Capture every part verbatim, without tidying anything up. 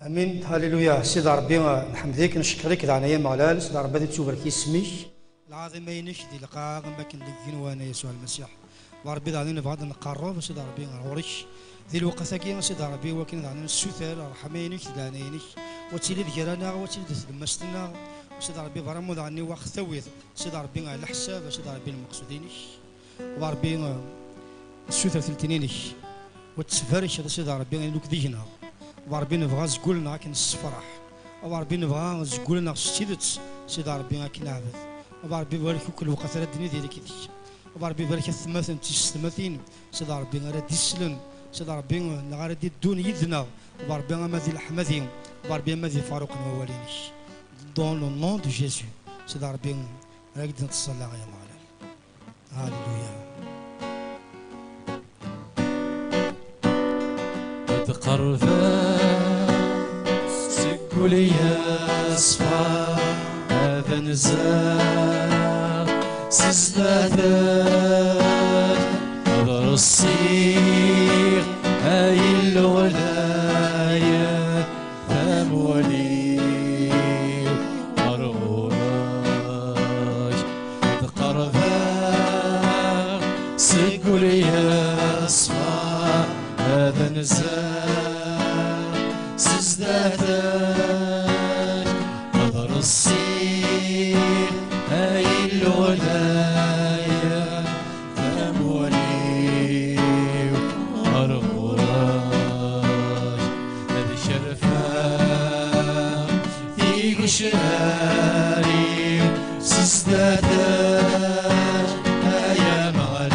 Amin. Haleluya. Sidi Ṛebbi, nḥemd-ik, ncekkeṛ-ik, d ɛnaya Ameɣlal. Sidi Ṛebbi, ad ittubarek yisem-ik. Lɛaḍima-inek di lqaɛa, am akken deg igenwan a Yasuɛ Lmasiḥ. A Ṛebbi, daɣen nebɣa ad nqerreb, Sidi Ṛebbi, ɣer ɣur-k. Di lweqt-agi, Sidi Ṛebbi, wakken daɣen nessuter ṛṛeḥma-inek d leɛnaya-inek, wa tili d gar-aneɣ, wa tili d tlemmast-nneɣ. Sidi Ṛebbi, baramu daɣen i waɣ-tawiḍ, Sidi Ṛebbi, ɣer leḥsab, Sidi Ṛebbi, n lmeqsud-inek. A Ṛebbi, nessuter tiltin-inek, wa tettbarkeḍ, Sidi Ṛebbi, ayen akk deg-neɣ. A Ṛebbi, nebɣa azgul-nneɣ ad k-nessefraḥ. A Ṛebbi, nebɣa azgul-nneɣ s tidet, Sidi Ṛebbi, ad k-neɛbed. A Ṛebbi, barek akk lweqt ara d-nidi deg-k. A Ṛebbi, barek atmaten d tisetmatin, Sidi Ṛebbi, ara d-islen, Sidi Ṛebbi, neɣ ara d-iddun yid-neɣ. A Ṛebbi, ama di leḥmadi, a Ṛebbi, ama di ifaruqen n wawal-inek. Dans le nom de Jésus, Sidi Ṛebbi, ara k-d-nettṣalla, ay Ameɣlal. Haleluya. Ad qerbeɣ seg wul yeṣfa, ad nzeɣ s zdat-k, ad reṣṣiɣ ay Illu ɣlayen. Tamuli ɣer ɣur-k, ad qerbeɣ seg wul yeṣfa, ad nzeɣ s zdat-k, ad reṣṣiɣ ay Illu ɣlayen. Tamuli-w ɣer ɣur-k, ad kerfeɣ tigecrar-iw s zdat-k, ay Ameɣlal,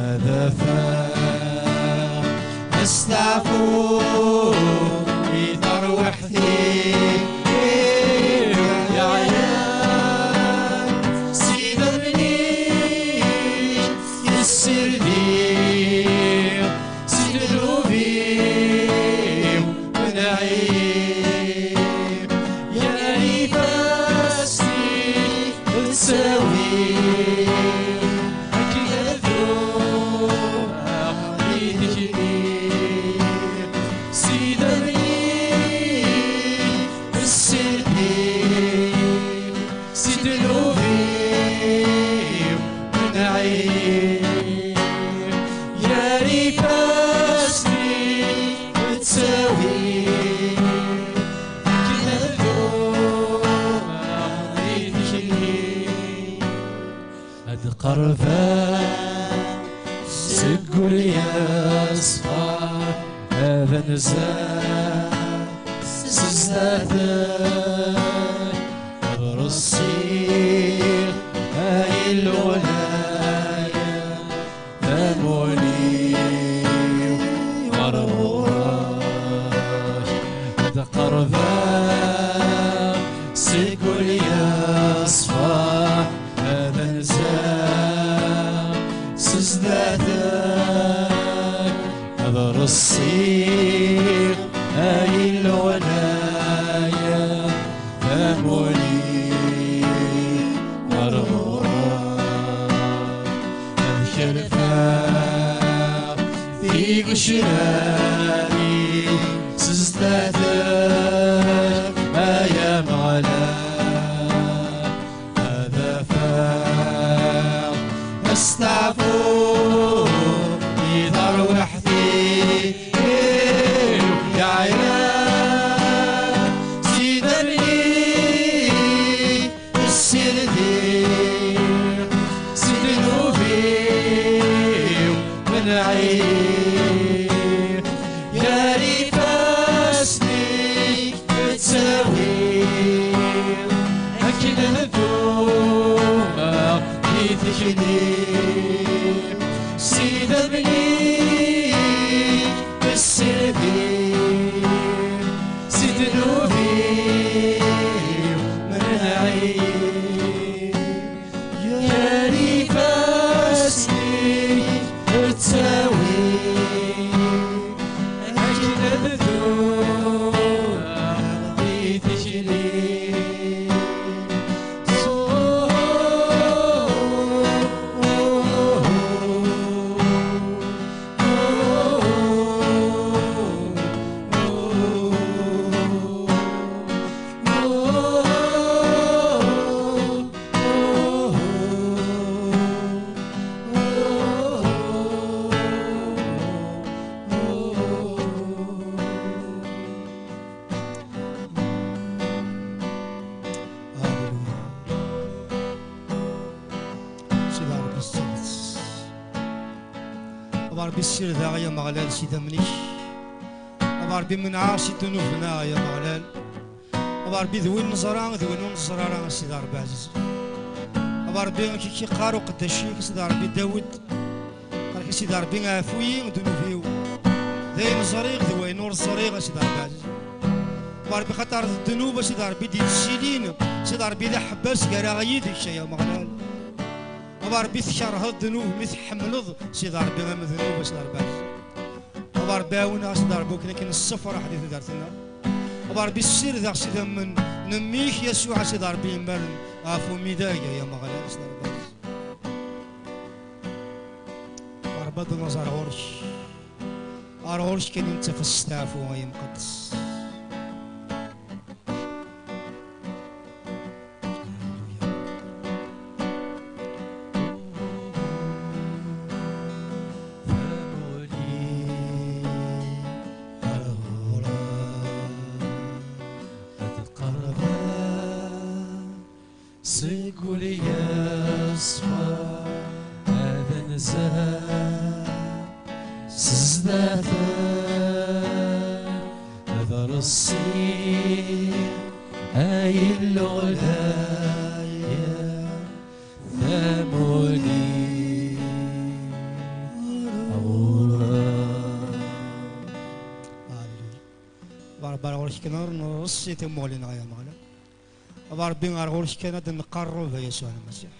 ad afeɣ asteɛfu i terwiḥt Si ddnub-iw menɛiɣ, gar ifassen-ik ttawin, akken ad dduɣ di tikli. Ad qerbeɣ seg wul yeṣfa, ad nzeɣ s zdat-k, ad reṣṣiɣ ay Illu ɣlayen, tamuli ɣer ɣur-k. Ad qerbeɣ seg wul yeṣfa, ad nzeɣ s zdat-k, ad reṣṣiɣ ay Illu ɣlayen, tamuli ɣer ɣur-k. Ad kerfeɣ tigecrar-iw s zdat-k, ay Ameɣlal. Ad afeɣ asteɛfu i terwiḥt-iw yeɛyan. Si ddnub-iw, si ddnub-iw menɛiɣ, gar ifassen-ik ttawin, akken ad dduɣ di tikli. Si ddnub-iw, si ddnub-iw, si ddnub-iw menɛiɣ, gar ifassen-ik ttawin, akken ad dduɣ di tikli. Rebbi ssired-aɣ ay Ameɣlal s idammen-ik. A Rebbi menɛeɣ si ddnub-nneɣ ay Ameɣlal. A Rebbi d win neẓra d win ur neẓra ara a Sidi Rebbi ɛziz. A Rebbi kiki qqar uqeddac-ik Sidi Rebbi Dawed. Qqar-k Sidi Rebbi ɛfu-yi ddnub-iw. D ayen ẓriɣ d wayen ur ẓriɣ a Sidi Rebbi ɛziz. A Rebbi xaṭer d ddnub a Sidi Rebbi d-yettilin Sidi Rebbi d aḥebbas gar-aɣ yid-k ay Ameɣlal. A Rebbi tkerheḍ ddnub mi tḥemmleḍ Sidi Rebbi am ddnub a Sidi Rebbi ɛziz. A Rebbi ɛawen-aɣ a Sidi Rebbi akken akken nessefraḥ di tudert-nneɣ. A Rebbi ssired-aɣ s idammen n mmi-k Yasuɛ a Sidi Rebbi yemmaren ɣef umidag ay Ameɣlal a Sidi Rebbi ɛziz. A Rebbi ad naẓ ar ɣur-k. Ar ɣur-k kan i nettaf asteɛfu ay Amqeddes. Seg ul yeṣfa ad nzah s zdat ad reṣṣi ay Illu Ɣlay tamuli ɣur-m. Rebbi ar ɣur-k kan ar nreṣṣi tamuɣli-nneɣ ay Ameɣlal. A Rebbi ar ɣur-k kan ad nqerreb a Yasuɛ Lmasiḥ.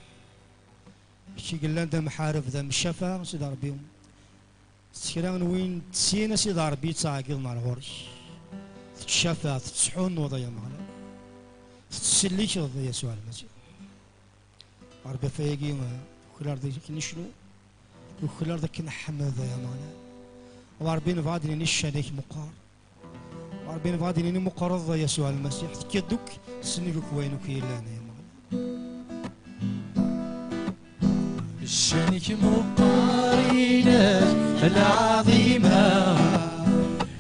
Kečč i yellan d amḥareb d amcafeɛ a Sidi Rebbi. S kra n win d sin a Sidi Rebbi yettɛeggiḍen ar ɣur-k. Tettcafeɛ, tettḥunnuḍ ay Ameɣlal. Tettsellikeḍ a Yasuɛ Lmasiḥ. A Rebbi ɣef wayagi, eh, uklal d akken necnu, uklal d akken nḥemmed ay Ameɣlal. A Rebbi nebɣa ad d-nini ccan-ik meqqar. A Rebbi nebɣa ad d-nini meqqreḍ a Yasuɛ Lmasiḥ, tekkiḍ-d akk sennig akk wayen akk yellan ay Ameɣlal. Ccan-ik meqqar-inek lɛaḍima,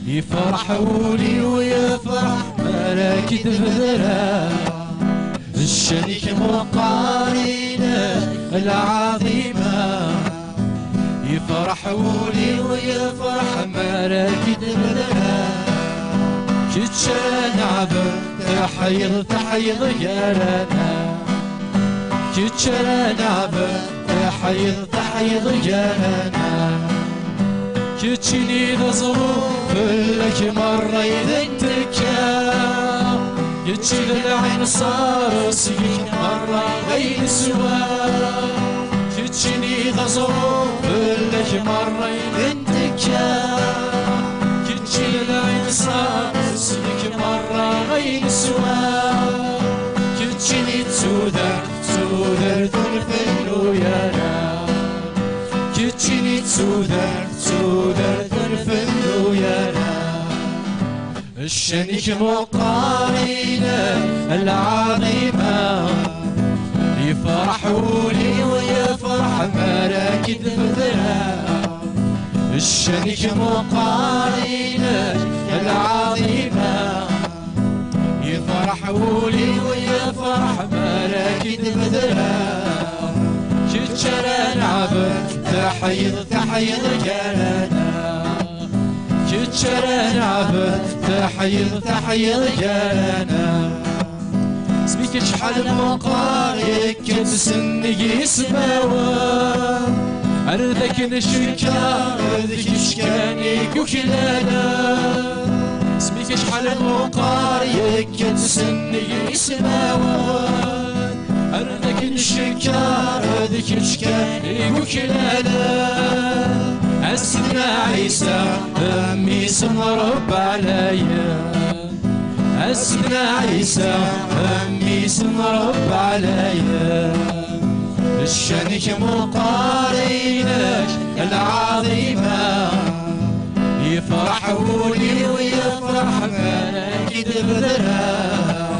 yefreḥ wul-iw yefreḥ mi ara k-id-bedreɣ. Ccan-ik meqqar-inek lɛaḍima, yefreḥ wul-iw yefreḥ mi ara k-id-bedreɣ. Kečč ara neɛbed, teḥyiḍ, teḥyiḍ gar-aneɣ. Kečč ara neɛbed, teḥyiḍ, teḥyiḍ gar-aneɣ. Keččini d aẓru, fell-ak merra i d ntekka. Kečč d lɛinṣer, seg-k merra ay neswa. Keččini d aẓru, fell-ak merra i d ntekka. Kečč d lɛinṣer, seg-k merra ay neswa. Keččini d tudert, tudert ur nfellu ara. Keččini d tudert, tudert ur nfellu ara. Ccan-ik meqqar-inek lɛaḍima, yefreḥ wul-iw yefreḥ mi ara k-id-bedreɣ. Ccan-ik meqqar-inek lɛaḍima, yefreḥ wul-iw yefreḥ mi ara k-id-bedreɣ. Kečč ara neɛbed, teḥyiḍ, teḥyiḍ gar-aneɣ. Kečč ara neɛbed, teḥyiḍ, teḥyiḍ gar-aneɣ. Isem-ik acḥal meqqar, yekka-d sennig ismawen. Ar d akken cekkeɣ, d kečč kan i yuklalen. Isem-ik acḥal meqqar, yekka-d sennig ismawen. Ar d akken cekkeɣ, d kečč kan i yuklalen. Ass n Ɛisa, mmi-s n Rebbi ɛlayen. Ass n Ɛisa, mmi-s n Rebbi ɛlayen. Ccan-ik meqqar-inek lɛaḍima, yefreḥ wul-iw yefreḥ mi ara k-id-bedreɣ.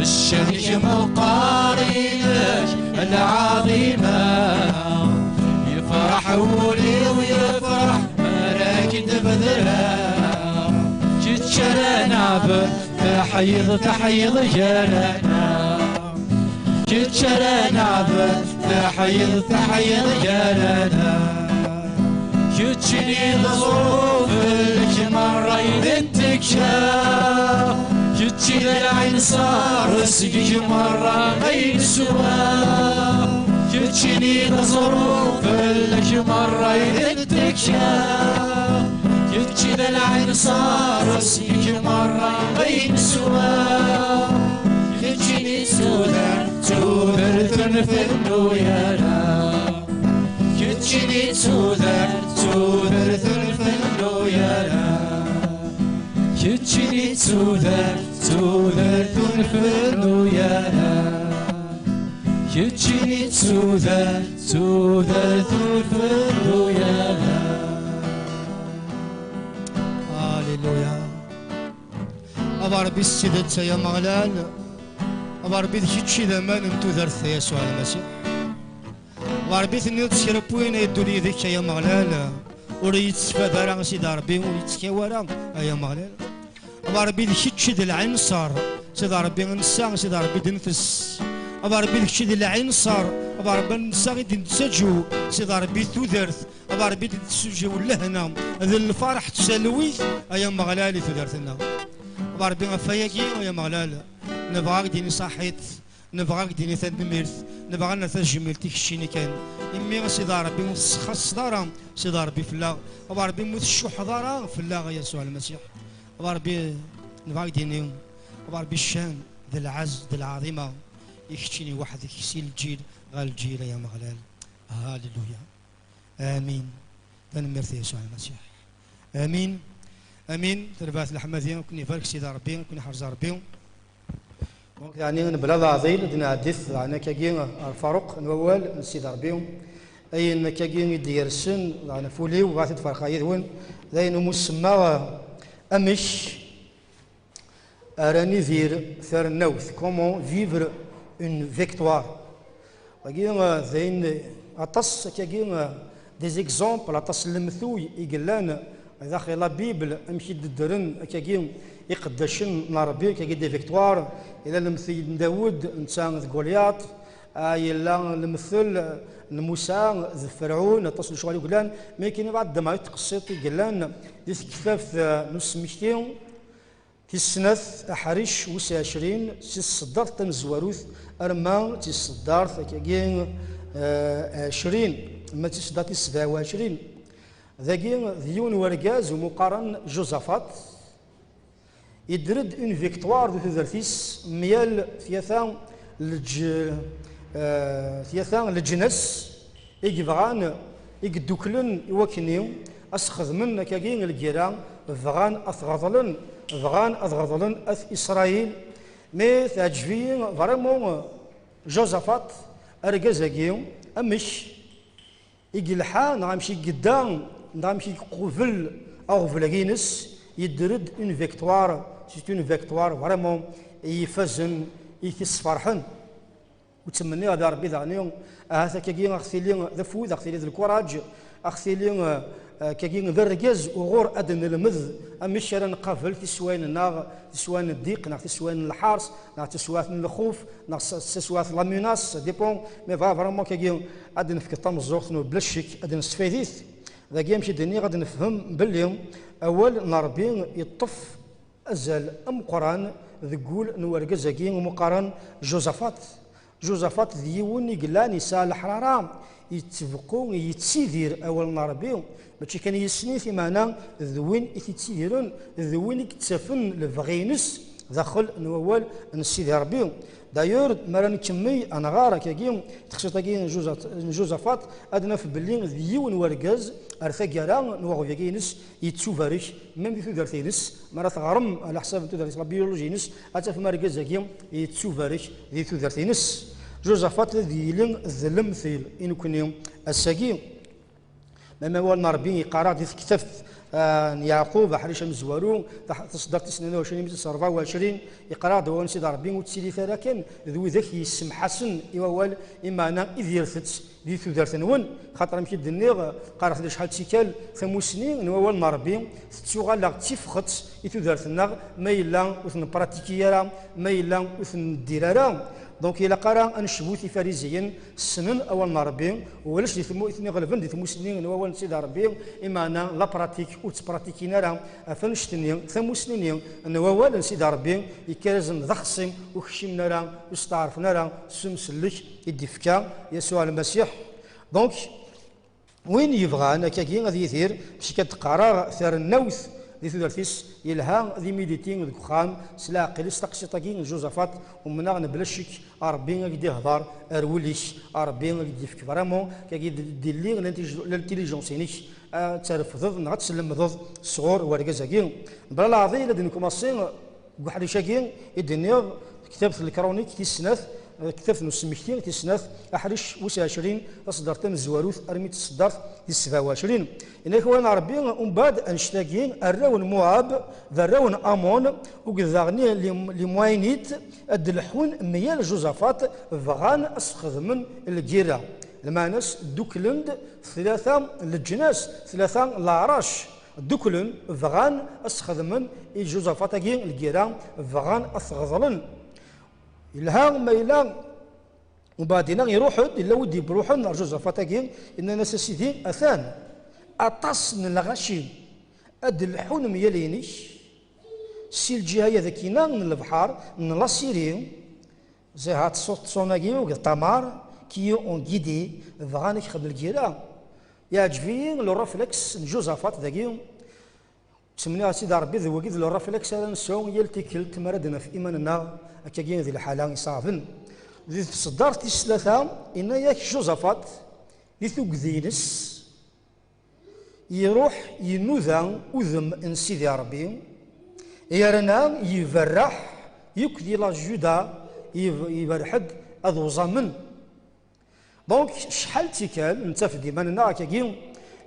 Ccan-ik meqqar-inek lɛaḍima, yefreḥ wul-iw yefreḥ mi ara k-id-bedreɣ. Kečč ara neɛbed, teḥyiḍ, teḥyiḍ gar-aneɣ. Kečč ara neɛbed, teḥyiḍ, teḥyiḍ gar-aneɣ. Keččini d aẓru fell-ak merra i d-tekka. Kečči d lɛinṣer seg-k merra ay neswa. Keččini d aẓru fell-ak merra i d-tekka. Kečči d lɛinṣer seg-k merra ay neswa. Keččini d tudert, tudert ur nfennu ara. Keččini d tudert, tudert ur nfennu ara. Keččini d tudert, tudert ur nfennu ara. Keččini d tudert, tudert ur nfennu ara. Alléluia. A Ṛebbi s tidet, ay Ameɣlal, a Ṛebbi d kečč i d aman n tudert, a Yasuɛ Lmasiḥ. A Ṛebbi, tenniḍ-d kra n win yeddun yid-k, ay Ameɣlal, ur yettfad ara, a Sidi Ṛebbi, ur yettkaw ara, ay Ameɣlal. A Ṛebbi, d kečč i d lɛinṣer, Sidi Ṛebbi, netta, Sidi Ṛebbi, d ntess. A Ṛebbi, d kečč i d lɛinṣer, a Ṛebbi, netta i d-nettaǧu, Sidi Ṛebbi, tudert, a Ṛebbi, d-tessuǧew lehna, d lferḥ, d talwit, ay Ameɣlal, i tudert-nneɣ. A Ṛebbi, ɣef wayagi, ay Ameɣlal, nebɣa ad k-d-ini ṣaḥit, nebɣa ad k-d-ini tanemmirt, nebɣa ad nerr tajmilt i keččini kan. Imi, a Sidi Ṛebbi, ur tessexxaṣeḍ ara, Sidi Ṛebbi, fell-aɣ. A Ṛebbi, ur tcuḥḥeḍ ara fell-aɣ, a Yasuɛ Lmasiḥ. A Ṛebbi, nebɣa ad k-d-ini, a Ṛebbi, ccan d lɛezz d lɛaḍima i keččini weḥd-k, si lǧil ɣer lǧil, ay Ameɣlal. Halleluya. Amin. Tanemmirt i Yasuɛ Lmasiḥ. Amin. Amin. Tarbaɛt leḥmadi, ad ken-ibarek Sidi Ṛebbi, ad ken-iḥrez Ṛebbi. Donc, yeɛni, mebla leɛḍil, ad nɛeddi daɣen akkagi ɣer lfaruq n wawal n Sidi Ṛebbi. Ayen akkagi i d-yersen daɣen ɣef wul-iw, bɣiɣ ad t-id-ferqeɣ yid-wen, d ayen umi semmaɣ amek ara nidir tarennawt, comment vivre une victoire. Wagi, eh, d ayen, aṭas akkagi, eh, des exemples, aṭas n lemtuy i yellan daxel la Bible, amek i d-ddren akkagi iqeddacen n Ṛebbi, akkagi des victoires. Yella lemtel n Dawed, netta d Goliath, ah, yella lemtel n Musa d Ferɛun, aṭas n lecɣal i yellan, mi akken i bɛed d tqsiṭ i yellan di tektabt, eh, n usmekti, tis snat, aḥric wis ɛecrin, si tseddart tamezwarut arma d tis tseddart akkagi, eh, ɛecrin, ma d tis tseddart tis sebɛa u ɛecrin. Dagi d yiwen wergaz umi qqaren Josafat, yedder-d une victoire di tudert-is, myal tyata leǧ-, eh, tyata leǧnas i yebɣan, i yedduklen i wakken-i ad sxedmen akkagi lgira, bɣan ad t-ɣeḍlen, bɣan ad ɣeḍlen at Isṛayil. Mais teɛǧeb-iyi vraiment Josafat, argaz-agi, amek i yelḥa, neɣ amek i yedda, neɣ amek i yeqbel aɣbel-agi-ines, yedder-d une victoire, c'est une victoire vraiment i ifazen, i t-isferḥen. Ur ttmenniɣ di Ṛebbi daɣen, ahat akkagi aɣ-tili d afud, aɣ-tili d lkuraǧ, aɣ-tili, eh, akkagi d argaz uɣur ad nelmed amek ara nqabel tiswayin-nneɣ, tiswayin n ddiq, neɣ tiswayin n lḥers, neɣ tiswayin n lxuf, neɣ s-, tiswayin n la menace, ça dépend, mais va-, vraiment akkagi ad nefk tameẓẓuɣt n bla ccek ad nesfaydi-t. Dagi amek i d-nniɣ ad nefhem belli awal n Ṛebbi yeṭṭef azal ameqqran deg wul n wergaz-agi umi qqaren Josafat. Josafat d yiwen i yellan yesɛa leḥrara, yettbeqqu, yettidir awal n Ṛebbi. Mačči kan yessen-it, imeɛna d win i t-yettidiren, d win i yettafen lebɣi-ines daxel n wawal n Sidi Ṛebbi. D'ailleurs, mi ara nkemmel ad nɣer akkagi texṣiṭ-agi n Josaf-, n Josafat, ad naf belli d yiwen wergaz ar taggara n uɣbel-agi-ines yettubarek, même di tudert-ines, mi ara teɣrem ɛla ḥsab n tudert-is, la biologie-ines, ad tafem argaz-agi yettubarek di tudert-ines. Josafat ad yili d lemtel i nekni ass-agi. Ma awal n Ṛebbi yeqqar-aɣ di tektabt, ah, n Yeɛqub, aḥric amezwaru, taḥ-, taṣeddart tis tnayen u ɛecrin, imi tis ṛebɛa u ɛecrin, yeqqar-aɣ-d wawal n Sidi Ṛebbi, ur ttilit ara kan d widak yessemḥasen i wawal, imeɛna idiret-tt di tudert-nwen, xaṭer amek i d-nniɣ, qqareɣ-t-id acḥal d tikkal, tamusni n wawal n Ṛebbi tettuɣal-aɣ d tifxet i tudert-nneɣ, ma yella ur t-nepratiki ara, ma yella ur t-neddir ara. Donc, ilaq ara ad necbu tifariziyen, ssnen awal n Ṛebbi, ulac di tmu-, i ten-iɣelben di tmusni n wawal n Sidi Ṛebbi, imeɛna la pratique ur tt-pratikin ara, ɣef annect-nni, tamusni-nni n wawal n Sidi Ṛebbi, yekkarazen d axṣim, ur kcimen ara, ur steɛṛfen ara s umsellek i d-ifka Yasuɛ Lmasiḥ. Donc, win yebɣan akkagi ad yidir, msik ad d-qqareɣ tarennawt di tudert-is, yelha ad imiditi deg uxxam s leɛqel-is. Taqsiṭ-agi n Josaphat, umneɣ mebla ccek, a Ṛebbi ad k-d-ihder ar wul-ik, a Ṛebbi ad k-d-yefk vraiment akkagi d-, d-illi l-intellig-, l'intelligence-inek, ad terfdeḍ neɣ ad tlemdeḍ sɣur wergaz-agi. Mebla leɛḍil ad nkumaṣi deg uḥric-agi i d-nniɣ, tektabt n Lkṛunik tis snat, eh, tektabt n Usmekti tis snat, aḥric wis ɛecrin, taṣeddart tamezwarut armi d taṣeddart tis sebɛa u ɛecrin. Yenna-k wawal n Ṛebbi, umbeɛd annect-agi, arraw n Muɛab d arraw n Amon, akked daɣen Lim-, Limwaynit, ad d-leḥḥun meyal Josafat, bɣan ad s-xedmen lgirra. Lmeɛna-s, dduklen-d tlata leǧnas, tlata leɛrac. Dduklen, bɣan ad s-xedmen i Josafat-agi lgirra, bɣan ad t-ɣeḍlen. Yelha ma yella, umbeɛd-inna iruḥ-d, yella wi d-iruḥen ɣer Josafat-agi, innan-as: "A Sidi, atan aṭas n lɣaci ad d-leḥḥun meyal-inek, si lǧiha-ya dagi-na n lebḥer n Lasiri, zihat ṣṣut-, ṣṣun-agi akked Tamar, qui ont guidé, bɣan ad k-xedmen lgirra." Yeɛǧeb-iyi le réflexe n Josaphat dagi. Ttmenniɣ a Sidi Ṛebbi d wagi d le réflexe ara nesɛu yal tikkelt mi ara d-naf iman-nneɣ akkagi di lḥala iṣeɛben. Di tṣeddart tis tlata, yenna-yak Josaphat di tugdi-ines, iruḥ inuda udem n Sidi Ṛebbi, yerna iberreḥ yakk di la Juda, yeb-, iberreḥ-d ad uẓamen. Donc, cḥal d tikkal, nettaf-d iman-nneɣ akkagi,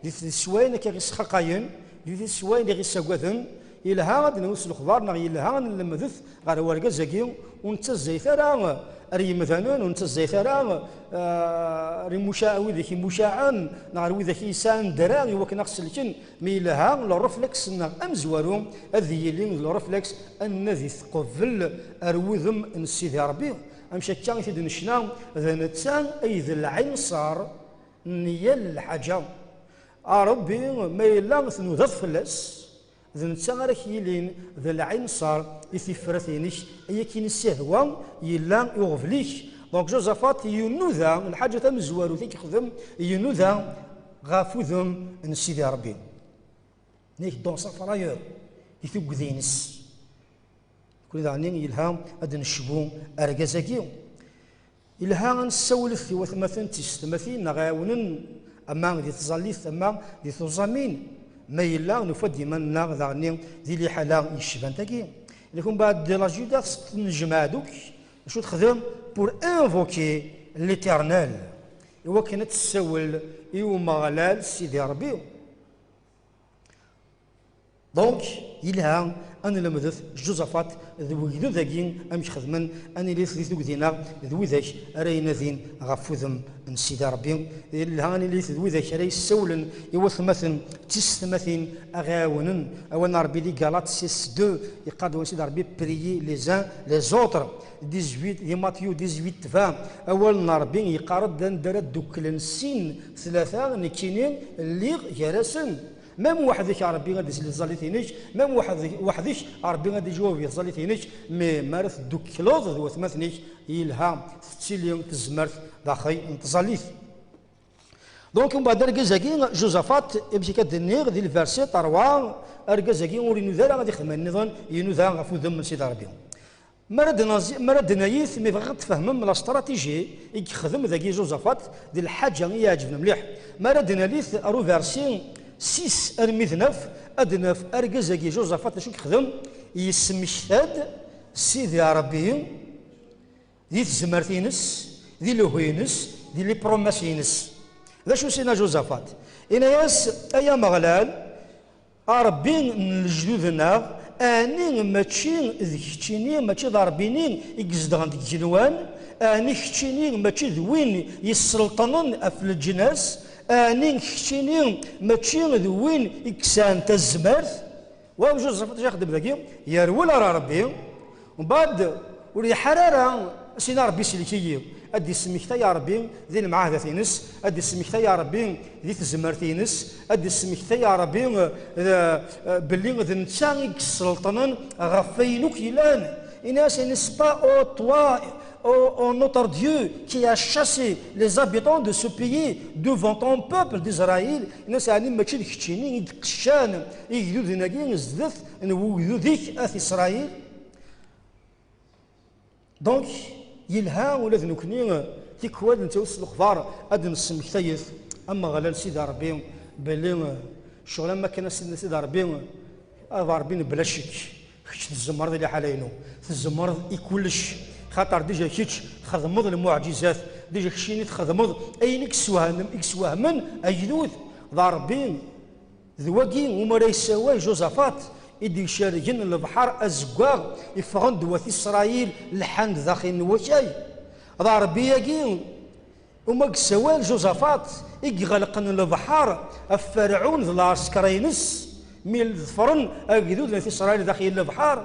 di teswayin akka ɣ-isxaqayen, di teswayin i ɣ-issagaden, yelha ad d-nawi s lexbar neɣ yelha ad nlemdet ɣer wergaz-agi, ur nettazzayet ara ar yimdanen, ur nettazzayet ara, eh, ar imucaɛ-, widak imucaɛen, neɣ ar widak i yesɛan ddra i wakken ad ɣ-selken, mi yelha le réflexe-nneɣ amezwaru ad yili le réflexe ad nadi teqbel ar wudem n Sidi Ṛebbi. Amek akka i t-id-necna? D netta ay d lɛinṣer n yal lḥaǧa. A Ṛebbi, ma yella tnudaḍ fell-as, d netta ara k-yilin d lɛinṣer i tifrat-inek, ay akken isihwa yella i uɣbel-ik. Donc, Josaphat yennuda, lḥaǧa tamezwarut i yexdem, yennuda ɣef udem n Sidi Ṛebbi. Nek dans sa frayeur, di tugdi-ines. Kul daɣen yelha ad necbu argaz-agi. Yelha ad nessawlet i watmaten d tisetmatin neɣ ɛiwnen ama di tẓallit ama di tuẓamin. Ma yella nufa-d iman-nneɣ daɣen di liḥala yecban tagi. Ilak umbeɛd la Juda tennejmaɛ-d akk, acu texdem? Pour invoquer l'Éternel. I wakken ad tessawel i Umeɣlal Sidi Ṛebbi. Donc, yelha ad nlemdet Josaphat d wegdud-agi amek xedmen, ad nilit di tugdi-nneɣ d widak ara inadin ɣef wudem n Sidi Ṛebbi. Yelha ad nilit d widak ara yessawlen i watmaten d tisetmatin, a ɣ-ɛiwnen. Awal n Ṛebbi di Galates six deux, yeqqar-d wawal n Sidi Ṛebbi: "Priez les uns les autres." Dix-huit, di Matthieu dix-huit vingt, awal n Ṛebbi yeqqar-d anda ara dduklen sin, tlata, nekkini lliɣ gar-asen. Même weḥd-k Ṛebbi ad d-isel i tẓallit-inek, même weḥd-, weḥd-k Ṛebbi ad d-iǧaweb i tẓallit-inek, mais mi ara teddukleḍ d watmaten-ik, yelha tettili tezmert daxel n tẓallit. Donc, mbeɛd argaz-agi, Josaphat, amek akka d-nniɣ di lverset ṛebɛa, argaz-agi ur inuda ara ad ixdem ayen nniḍen, inuda ɣef udem n Sidi Ṛebbi. Mi ara d-nazi-, mi ara d-nayit, mi bɣiɣ ad tfehmem la stratégie i yexdem dagi Josaphat, d lḥaǧa i yi-iɛeǧben mliḥ. Mi ara d-nalit ar uversi six armi d neuf, ad naf argaz-agi Josaphat d acu i yexdem, yesmekta-d Sidi Ṛebbi di tezmert-ines, di lehhu-ines, di les promesses-ines. D acu s-yenna Josaphat? Yenna-yas: "Ay Ameɣlal, a Ṛebbi n lejdud-nneɣ, ɛni mačči d keččini, mačči d Ṛebbi-ni i izedɣen deg igenwan? Ɛni keččini mačči d win yesselṭnen ɣef leǧnas? Ɛni keččini mačči d win i yesɛan tazmert?" Wa Josaphat acu ixeddem dagi? Yerwel ɣer Ṛebbi, mbeɛd ur iḥar ara Sina Ṛebbi sellek-iyi. Ad d-ismektay Ṛebbi di lemɛahdat-ines, ad d-ismektay Ṛebbi di tezmert-ines, ad d-ismektay Ṛebbi, eh, eh, belli d netta i yesselṭnen ɣef wayen akk yellan. Ini-as, n'est-ce pas, ô toi, ô, ô notre Dieu, qui a chassé les habitants de ce pays devant ton peuple d'Israël? Ini-as, ɛni mačči d keččini i d-qeccan igduden-agi zdat n wegdud-ik, at Isṛayil? Donc, yelha ula d nekkni, tikwal nettawi-d s lexbar ad d-nesmektayet Ameɣlal Sidi Ṛebbi, belli, eh, ccɣel am wakken a Sidi, Sidi Ṛebbi, a Ṛebbi n bla ccek, kečč tzemreḍ i liḥala-inu, tzemreḍ i kullec, xaṭer dija kečč txedmeḍ lmuɛǧizat, dija keččini txedmeḍ ayen i yeswehnen, i yeswehmen agdud, d Ṛebbi. D wagi umi ara yessawal Josafat, i d-icergen lebḥer azeggaɣ, iffɣen-d wat Isṛayil, lḥan-d daxel n wakay. D Ṛebbi-agi umi yessawal Josafat, i iɣelqen lebḥer ɣef Ferɛun d lɛesker-ines, mi ḍefren agdud n Isṛayil daxel n lebḥer.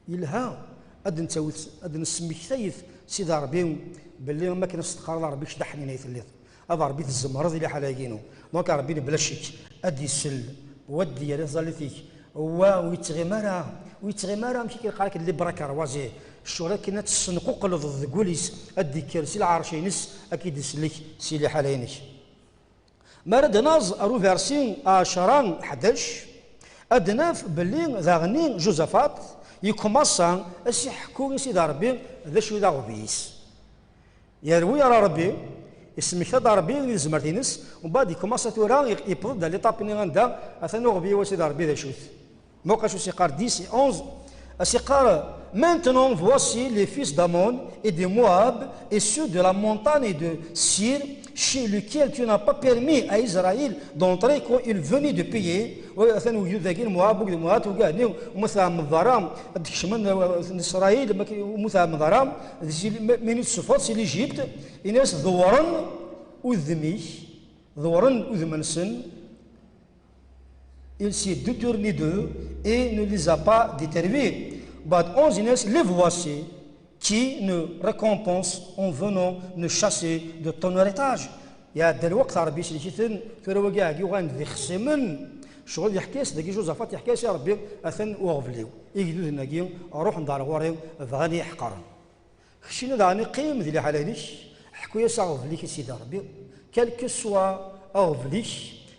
Yelha ad nttawit, ad nesmektayet Sidi Ṛebbi, belli am akken as-teqqareḍ a Ṛebbi, kečč d aḥnin ay telliḍ. A Ṛebbi, tzemreḍ i liḥala-agi-inu. Donc, a Ṛebbi, bla ccek, ad d-isell, wa ad d-yerr i tẓallit-ik, wa ur yettɣimi ara, ur yettɣimi ara, amek i k-yeqqar akken, libre arroser. Ccɣel akken ad tessenquqleḍ deg wul-is, ad d-ikker si lɛerc-ines, ad k-id-isellek si liḥala-inek. Mi ara d-naẓ ar uversi ɛecra, ḥdac, ad naf belli daɣenni Josafat yekkumaṣa a s-iḥekku i Sidi Ṛebbi d acu i d aɣbel-is. Yerwi ara Ṛebbi, ismekta-d Ṛebbi di tezmert-ines, umbeɛd yekkumaṣa tura, yewweḍ-d ar l'étape-nni anda atan uɣbel-iw a Sidi Ṛebbi d acu-t. Muqel acu s-iqqar dix et onze, as-iqqar, maintenant voici les fils d'Ammon et de Moab et ceux de la montagne de Sir, chez lequel tu n'as pas permis à Israël d'entrer quand il venait de piller. Wa atan ugdud-agi n Moab, ugdud n Moab, tugi ɛni umi tɛemmeḍ ara ad d-kecmen, eh, n Isṛayil, ma k-, umi tɛemmeḍ ara, d si, ma, mi i d-tessufɣeḍ si l'Égypte, ini-as ḍewren udem-ik, ḍewren udem-nsen, il s'est détourné d'eux et ne les a pas déterrés. Umbeɛd onze, ini-as, les voici qui nous récompensent en venant nous chasser de ton héritage. Iɛedda lweqt, Ṛebbi isellek-iten, tura wagi ɛni uɣalen d ixṣimen. Ccɣel yeḥka-yas dagi Josafat, yeḥka-yas i Ṛebbi, atan uɣbel-iw. Igduden-agi ruḥen-d ar ɣur-i, bɣan i yi-ḥeqren. Keččini daɣen qqim di liḥala-inek, ḥku-yas aɣbel-ik i Sidi Ṛebbi, quel que soit aɣbel-ik,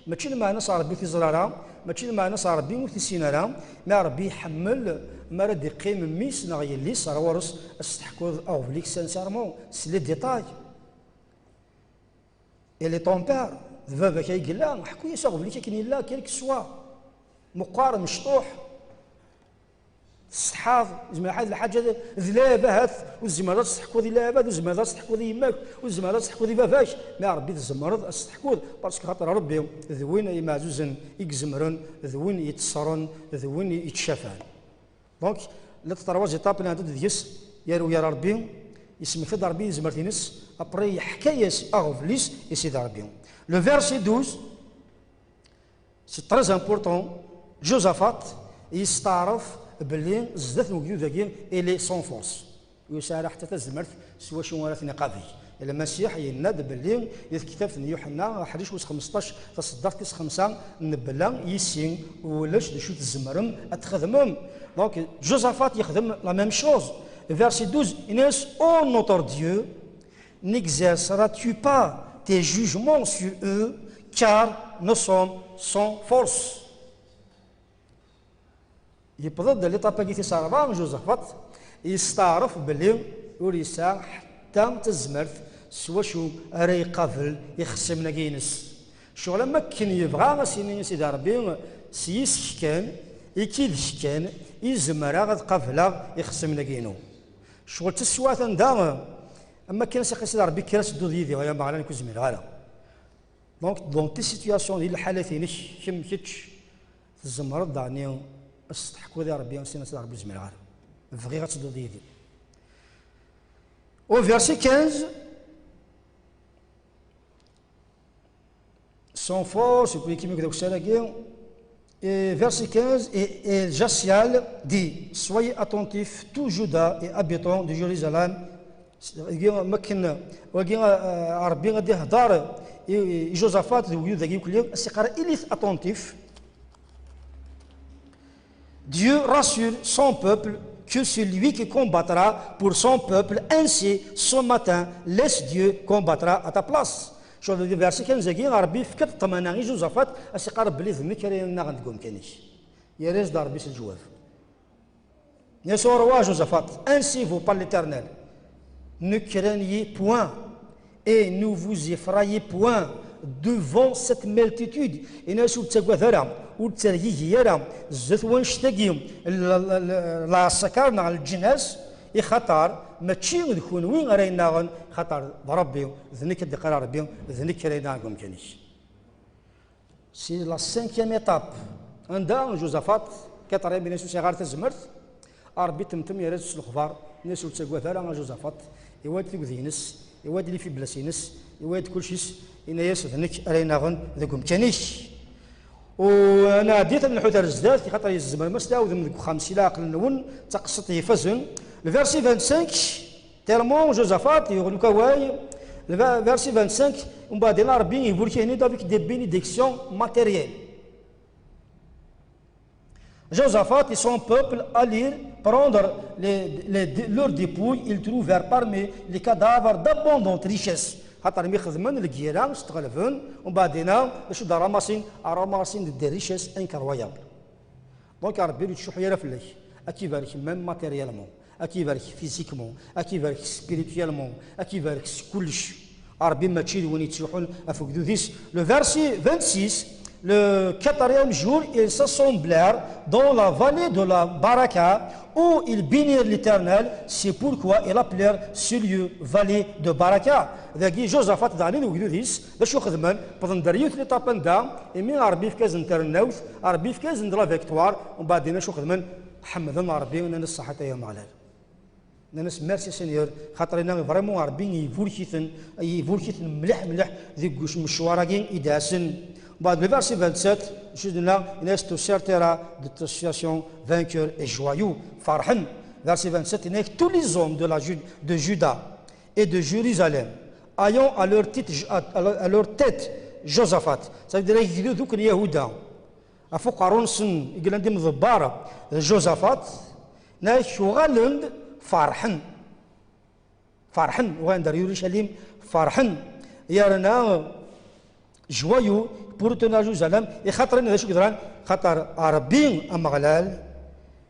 mačči lmeɛna-s Ṛebbi ur t-iẓri ara, mačči lmeɛna-s Ṛebbi ur t-issin ara, mi Ṛebbi iḥemmel, mi ara d-iqqim mmi-s neɣ yelli-s ar ɣur-s, a s-teḥkuḍ aɣbel-ik sincèrement, s les détails. Il est ton père, d baba-k ay yella, ḥku-yas aɣbel-ik akken yella, quel que soit, meqqer, mecṭuḥ, tessetḥaḍ, yezmer ḥedd lḥaǧa d, d lɛib ahat, ur tezmireḍ ad s-teḥkuḍ i lɛib, ur tezmireḍ ad s-teḥkuḍ i yemma-k, ur tezmireḍ ad s-teḥkuḍ i baba-k, mi Ṛebbi tzemreḍ ad s-teḥkuḍ, parce que xaṭer Ṛebbi d win imeɛzuzen i izemren, d win yettṣeren, d win yettcafan. Donc, la troisième étape, nɛedda-d deg-s, yerwi ara Ṛebbi, yesmekta-d Ṛebbi tezmert-ines, après yeḥka-yas aɣbel-is i Sidi Ṛebbi. Le verset douze, c'est très important, Josaphat yesteɛref belli zdat n ugdud-agi, il est sans force. Ur yesɛi ara ḥetta tazmert s wacu ara ten-iqabel. Lmasiḥ yenna-d belli di tektabt n Yuḥenna, aḥric wis xmesṭac, taṣeddart tis xemsa, mebla yis-i ulac d acu tzemrem ad txedmem. Donc, Josaphat yexdem la même chose. Verset douze, ini-as, ô notre Dieu, n'exerceras-tu pas tes jugements sur eux, car nous sommes sans force. Yewweḍ-d l'étape-agi tis ṛebɛa, Josaphat yesteɛref belli ur yesɛi ḥetta tazmert s wacu ara iqabel ixṣimen-agi-ines. Ccɣel am wakken yebɣa a s-yini i Sidi Ṛebbi, s yis-k kan, i k-id-k kan, i zemreɣ ad qableɣ ixṣimen-agi-inu. Ccɣel d taswiɛt anda, am wakken a s-iqqar Sidi Ṛebbi, kker ad tedduḍ yid-i, ay Ameɣlal, nekk ur zmireɣ ara. Donc, dans tes situations, di lḥalat-inek, kemm, kečč, tzemreḍ daɣen a s-teḥkuḍ i Ṛebbi, a s-tiniḍ, a Sidi Ṛebbi, ur zmireɣ ara. Bɣiɣ ad tedduḍ yid-i. Au verset quinze, sans force, et puis, kemmini deg usar-agi, Et verset quinze, et, et Jaasiel dit, soyez attentifs, tout Juda et habitants de Jérusalem. Wagi, makken, wagi, euh, Rebbi ad ihder i, i Josaphat d wegdud-agi yukli, as-iqqar, ilit attentif. Dieu rassure son peuple que c'est lui qui combattra pour son peuple. Ainsi, ce matin, laisse Dieu combattra à ta place. Cɣel di versi kan zagi, Rebbi yefka-d ṭṭmana i Josaphat, as-iqqar belli d nekk ara yennaɣen deg umkan-ik. Yerra-as-d Rebbi s lǧwab. Yenna-as, au roi Josaphat, ainsi vous parle l'Éternel. Ne craignez point et ne vous effrayez point devant cette multitude. Yenna-as, ur ttagad ara, ur ttergigi ara, zdat wannect-agi, l-, l-, l-, lɛesker neɣ leǧnas, ixaṭer mačči d kunwi ara yennaɣen, xaṭer d Rebbi, d nekk ad d-iqqar Rebbi, d nekk ara yennaɣen deg umkan-ik. C'est la cinquième étape. Anda Josaphat, kaṭer yam yenna-as ur sɛiɣ ara tazmert, Rebbi temtem yerra-d s lexbar, yenna-as ur ttagad ara a Josaphat, iwala-d tugdi-ines, iwala-d les faiblesses-ines, iwala-d kullec-is, yenna-as d nekk ara yennaɣen deg umkan-ik. U nɛeddi ad nḥut ar zdat, xaṭer yezmer ma s-tɛawdem deg uxxam si leɛqel-nwen, d taqsiṭ ifazen. Le verset vingt-cinq, tellement Josaphat yuɣ lkaway, le ver-, verset vingt-cinq, umbeɛd Rebbi iburek-iten-id avec des bénédictions matérielles. Josaphat et son peuple allèrent prendre les, les, leurs dépouilles, ils trouvèrent parmi les cadavres d'abondantes richesses. Xaṭer mi xedmen lgira, s-tɣelben, umbeɛd-ina, d acu d-ramasin, ramasin des richesses incroyables. Donc, Rebbi ur yettcuḥḥu ara fell-ak. Ad k-ibarek même matériellement, ad k-ibarek physiquement, ad k-ibarek spirituellement, ad k-ibarek s kullec. Rebbi mačči d win yettruḥun ɣef ugdud-is. Le verset vingt-six, le quatrième jour, ils s'assemblèrent dans la vallée de la Baraka, où ils bénirent l'Éternel. C'est pourquoi ils appelèrent ce lieu vallée de Baraka. Dagi, Josaphat daɣen d wegdud-is, d acu xedmen? Wwḍen-d ar yiwet n l'étape anda, imi Rebbi yefka-asen tarennawt, Rebbi yefka-asen-d la victoire, umbeɛd-in acu xedmen? Ḥemden Rebbi, nnan-as ṣaḥit ay Ameɣlal. Nnan-as merci Seigneur, xaṭer-ina vraiment Rebbi iburek-iten, iburek-iten mliḥ mliḥ deg lecwar-agi i d-asen. Umbeɛd le verset vingt-sept, acu d-nenna, yenna-as, tu sortiras de ta situation vainqueur et joyeux, ferḥen. Verset vingt-sept, yenna-ak, tous les hommes de la Ju-, de Juda et de Jérusalem, ayant à leur tête, à, à leur tête Josaphat. Ça veut dire, agdud akk n Yahuda, ɣef uqerru-nsen i yellan d imḍebber d Josaphat, yenna-ak uɣalen-d ferḥen. Ferḥen, uɣalen-d ar Yerushalim, ferḥen. Yerna joyeux pour retourner à Jérusalem, i xaṭer-nni d acu yeḍran? Xaṭer Rebbi Ameɣlal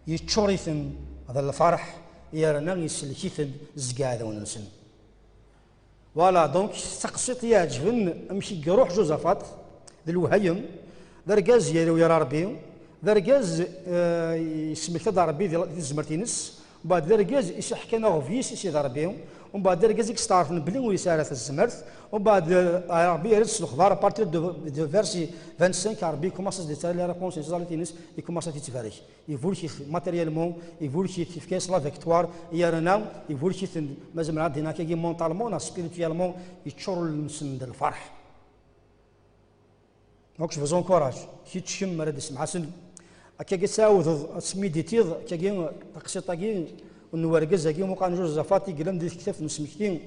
yeččur-iten d lferḥ, yerna isellek-iten seg iɛdawen-nsen. Voilà, donc, d taqsiṭ i iɛeǧben amek i iruḥ Josaphat, d lewhayem, d argaz yerra Rebbi, d argaz, eh, yesmekta-d Rebbi di, di tezmert-ines, umbeɛd d argaz i s-iḥkan aɣbel-is i Sidi Rebbi, umbeɛd d argaz i yesteɛṛfen belli ur yesɛi ara tazmert, umbeɛd, eh, Rebbi yerra-d s lexbar, à partir de, de verset vingt-cinq, Rebbi commence à se détailler la réponse, i tẓallit-ines, i commence ad t-ittbarek. Iburek-it matériellement, iburek-it, yefka-yas la victoire, yerna iburek-iten, ma zemreɣ ad d-iniɣ akkagi, mentalement neɣ spirituellement, yeččur ul-nsen d lferḥ. Donc, je vous encourage, kečč kemm ara d-ismeḥasen, akkagi ad tɛawdeḍ ad tesmiditiḍ, akkagi taqsiṭ-agi n wergaz-agi, Muqan Josaphat, i yellan di tektabt n usmekti,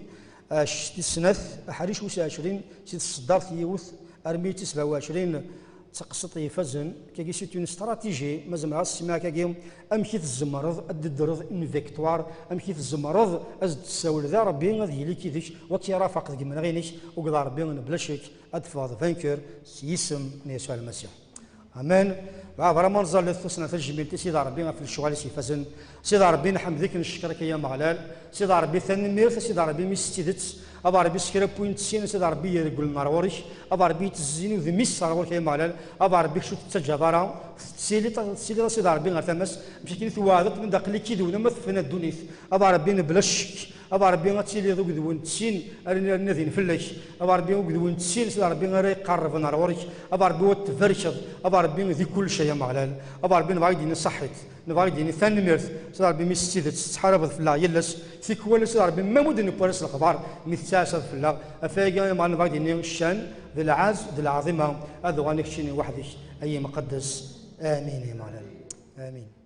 eh, tis snat, aḥric wis ɛecrin, si tseddart yiwet armi d tis sebɛa u ɛecrin, d taqsiṭ ifazen, akkagi c'est une stratégie, ma zemreɣ ad s-semmiɣ akkagi, amek i tzemreḍ ad d-teddreḍ une victoire, amek i tzemreḍ ad s-d-tessawleḍ i Rebbi ad yili yid-k, u ad k-irafeq deg imenɣi-inek, u deg Rebbi mebla ccek ad d-teffɣeḍ vainqueur s yisem n Yasuɛ Lmasiḥ. Amen. Bɣa vraiment neẓẓallet tussna tajmilt i Sidi Rebbi ɣef lecɣal-is ifazen. Sidi Rebbi, nḥemd-ik, neccer-ik ay Ameɣlal. Sidi Rebbi, tanemmirt, a Sidi Rebbi, mi s tidet, a Rebbi, s kra n win tessin, a Sidi Rebbi, yerglen ar ɣur-k, a Rebbi, yettezzin udem-is ar ɣur-k ay Ameɣlal, a Rebbi, kečč ur tettaǧǧaḍ ara, tettiliḍ, tettiliḍ a Sidi Rebbi ɣer tama-s, amek akken i tweɛdeḍ, mi d-aql-ik yid-wen ama tefna ddunit, a Rebbi, mebla ccek, a Rebbi, ad tiliḍ akked win tessin, ara, ara nadin fell-ak, a Rebbi, akked win tessin, a Sidi Rebbi, ara iqerrben ar ɣur-k, a Rebbi, ad tbarkeḍ, a Rebbi, di kullec ay Ameɣlal, a Rebbi, nebɣa ad k-d-nini ṣaḥit. Nebɣa ad d-nini tanemmirt, Sidi Rebbi, mi s tidet tettḥarabeḍ fell-aɣ yal ass, tikwal, Sidi Rebbi, ma mudden n waras lexbar, mi tettɛassaḍ fell-aɣ, ɣef wayagi, ay Ameɣlal, nebɣa ad d-nini ccan, d lɛaz, d lɛaḍima, ad uɣalen ak keččini weḥd-k, ay imqeddes. Amin, ay Ameɣlal. Amin.